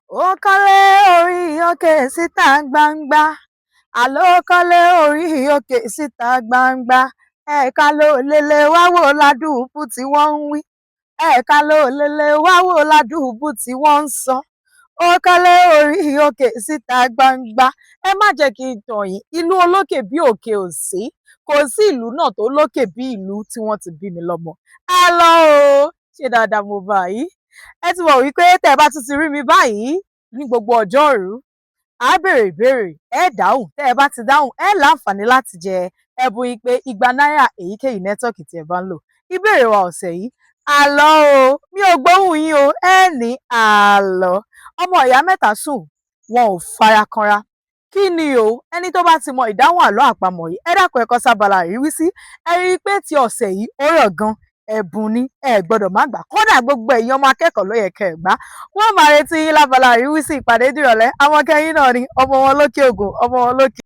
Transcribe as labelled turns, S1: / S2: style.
S1: Ó kọ́lé orí òkè síta gbangba, àló kọ́lé orí òkè síta gbangba. Ẹ̀ka ló lélẹ̀ wá wò ládùúgbò tí wọ́n ń wí, ẹ̀ka ló lélẹ̀ wá wò ládùúgbò tí wọ́n ń sọ. Ó kọ́lé orí òkè síta gbangba. Ẹ má jẹ́ kí n tàn yín, ìlú olókè bí òkè ò sí, kò sí ìlú náà tó lókè bí ìlú tí wọ́n ti bí mi lọ́mọ. Ẹ lọ o, ṣe dáadáa mo bá yín. Ẹ ti mọ̀ wípé tẹ́ ẹ bá tún ti rí mi báyìí ní gbogbo ọjọ́rú, á béèrè ìbéèrè, ẹ dáhùn. Tẹ́ ẹ bá ti dáhùn, ẹ láǹfààní láti jẹ ẹ̀bùn ìpè 200 náírà èyíkéyìí network tí ẹ bá ń lò. Ìbéèrè wa ọ̀sẹ̀ yìí, àlọ́ o, mi ò gbóhùn yín o. Ẹ ní àlọ́ ọmọ ìyá mẹ́ta sùn, wọn ò fara kanra, kí ni o? Ẹni tó bá ti mọ ìdáhùn àlọ́ àpamọ̀ yìí, ẹ dákun, ẹ kọ sábàlá àríwísí. Ẹ rí i pé ti ọ̀sẹ̀ yìí ó rọ̀ gan, ẹ̀bùn ni, ẹ gbọ́dọ̀ má gbà. Kódà gbogbo ẹ̀yin ọmọ akẹ́kọ̀ọ́ ló yẹ kẹ́ ẹ gbà. Wọ́n máa retí yín lábala àríwísí. Ìpàdé dìrọ̀lẹ́. Àwọn kẹ́yìn náà ni ọmọ wọn lókè Ògùn, ọmọ wọn lókè.